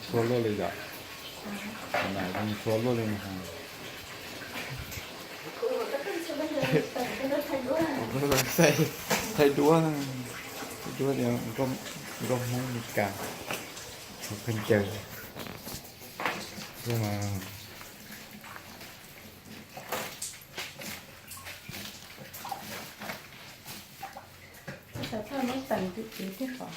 Txhua luaj li yom. Txhua luaj li. Thaij duab, thaij duab nkauj Hmoob Meskas, pheej caw. Xav txhob muab teem tus kev thiab pom.